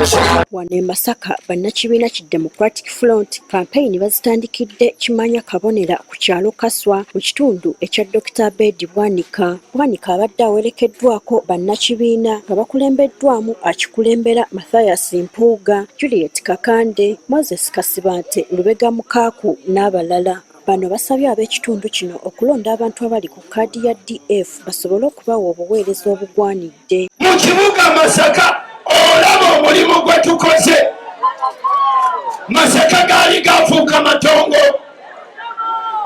Wano e Masaka bannakibiina ki Democratic Front kampeyini bazitandikidde Kimanya Kabonera ku kyalo Kaswa mu kitundu ekya Dokita Abed Bwanika. Bwanika abadde awerekeddwako bannakibiina nga bakulembeddwamu akikulembera Mathias Mpuuga, Juliet Kakande, Moses Kasibante, Lubega Mukaaku n'abalala. Bano basabye ab'ekitundu kino okulonda abantu abali ku kkaadi ya DF basobole okubawa obuweereza obugwanidde. Mu kibuga Masaka olaba omulimu gwe tukoze. Masaka gaali gafuuka matongo.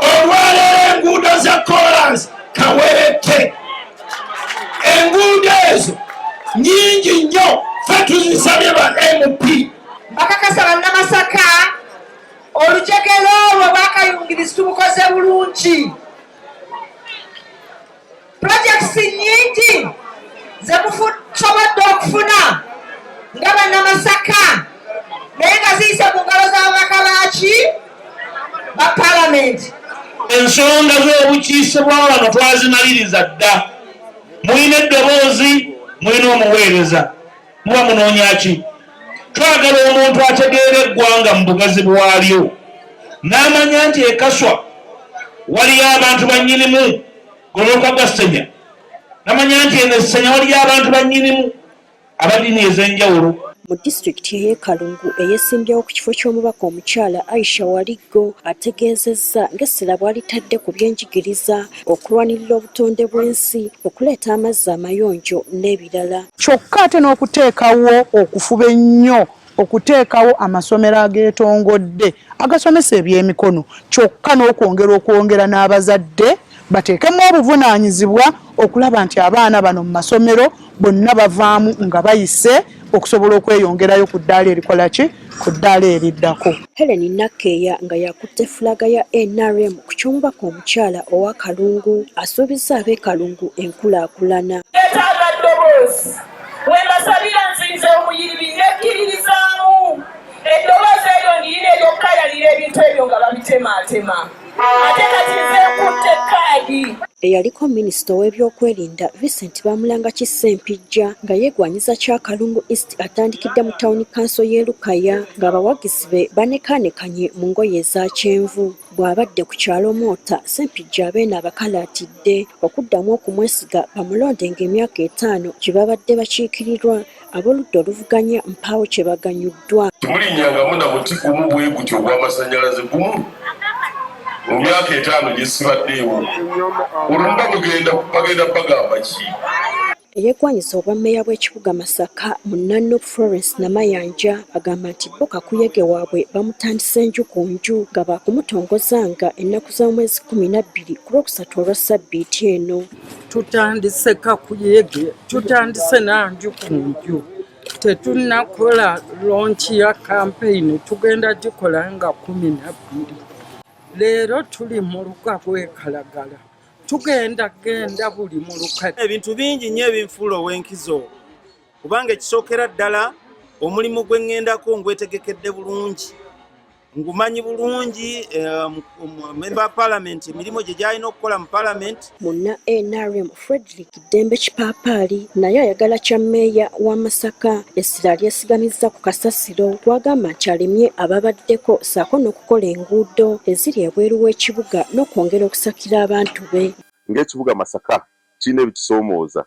Olwaleero enguudo za kolansi kawerette. Enguudo ezo nnyingi nnyo, ffe tuzisabye ba MP. Mbakakasa bannamasaka olujegere olwo bwakayungirizi tubukoze bulungi. Projects nnyingi ze musobodde okufuna nga bannamasaka naye nga ziyise mu ngalo z'ababaka baaki ba palamenti. Ensonga z'obukiise bwa wano twazimaliriza dda. Mulina eddoboozi, mulina omuweereza, muba munoonya ki? Twagala omuntu ategeera eggwanga mu bugazi bwalyo n'amanya nti e Kaswa waliyo abantu bannyinimu goloka gwa Ssenya, n'amanya nti eno Ssenya waliyo abantu bannyinimu abaddiini ez'enjawulo. Mu disitulikiti ey'e Kalungu eyeesimbyewo ku kifo ky'omubaka omukyala Aisha Waliggo ategeezezza ng'essira bw'alitadde ku byenjigiriza, okulwanirira obutonde bw'ensi, okuleeta amazzi amayonjo n'ebirala. Kyokka ate n'okuteekawo okufuba ennyo okuteekawo amasomero ageetongodde agasomesa ebyemikono, kyokka n'okwongera okwongera n'abazadde bateekemu obuvunaanyizibwa okulaba nti abaana bano mu masomero bonna bavaamu nga bayise okusobola okweyongerayo ku ddaala erikola ki ku ddaala eriddako. Helen Nakkeeya nga yakutte fulaga ya NRM ku ky'omubaka omukyala owa Kalungu asuubizza ab'e Kalungu enkulaakulana. Neetaaga ddoboozi we mbasabira nzinze omuyiribi nekkiririzaamu eddoboozi eryo ndiyina ery'okukayalira ebintu ebyo nga babitemaatema ate kati nze nkutte kaadi. Eyaliko minisita ow'ebyokwerinda Vincent Bamulangaki Ssempijja nga yeegwanyiza kya Kalungu East atandikidde mu tawuni kanso y'e Lukaya ng'abawagizi be banekaanekanye mu ngoye eza kyenvu. Bw'abadde ku kyalo Moota, Ssempijja abeeno abakalaatidde okuddamu okumwesiga bamulonde ng'emyaka 5 gye babadde bakiikirirwa ab'oludda oluvuganya mpaawo kye baganyuddwa. Temulinnyangamu na muti gumu bwe gutyo ogw'amasannyalaze gumu mu myaka 5 gye sibaddeewo. Olwo muba mugenda bagenda bagamba ki? Eyeegwanyiza obwammeeya bw'ekibuga Masaka Munnannup Florence Namayanja agamba nti bo kakuyege waabwe bamutandise nju ku nju nga baakumutongozanga ennaku z'omwezi 12 ku Lwokusatu olwa ssabbiiti eno. Tutandise kakuyege, tutandise na nju ku nju. Tetunnakola launch ya campaign, tugenda gikola nga 12. Leero tuli mu luka lw'ekalagala. Tugenda genda buli mu luka. Ebintu bingi nnyo ebinfuula ow'enkizo kubanga ekisookera ddala omulimu gwe ŋŋendako ngwetegekedde bulungi, ngumanyi bulungi member wa parliament emirimu gye gy'alina okukola mu parliament. Munna NRM Frederick Ddembe Kipaapaali naye ayagala kya mmeeya wa Masaka essira lyesigamizza ku kasasiro gw'agamba nti alemye ababaddeko ssaako n'okukola enguudo eziri ebweru w'ekibuga n'okwongera okusakira abantu be. Ng'ekibuga Masaka kirina ebikisoomooza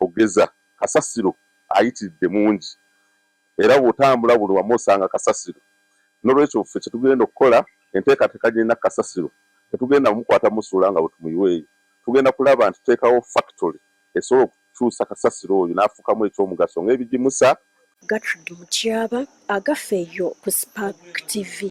okugeza kasasiro ayitiridde mungi era bw'otambula buli wamu osanga kasasiro. Noolwekyo ffe kye tugenda okukola enteekateeka gy'erina kasasiro tetugenda kumukwata musuula nga bwe tumuyiweeyo. Tugenda kulaba nti tuteekawo factory esobola okukyusa kasasiro oyo n'afuukamu ekyomugaso ng'ebigimusa. Gertrude Mutyaba agafa eyo ku Spark TV.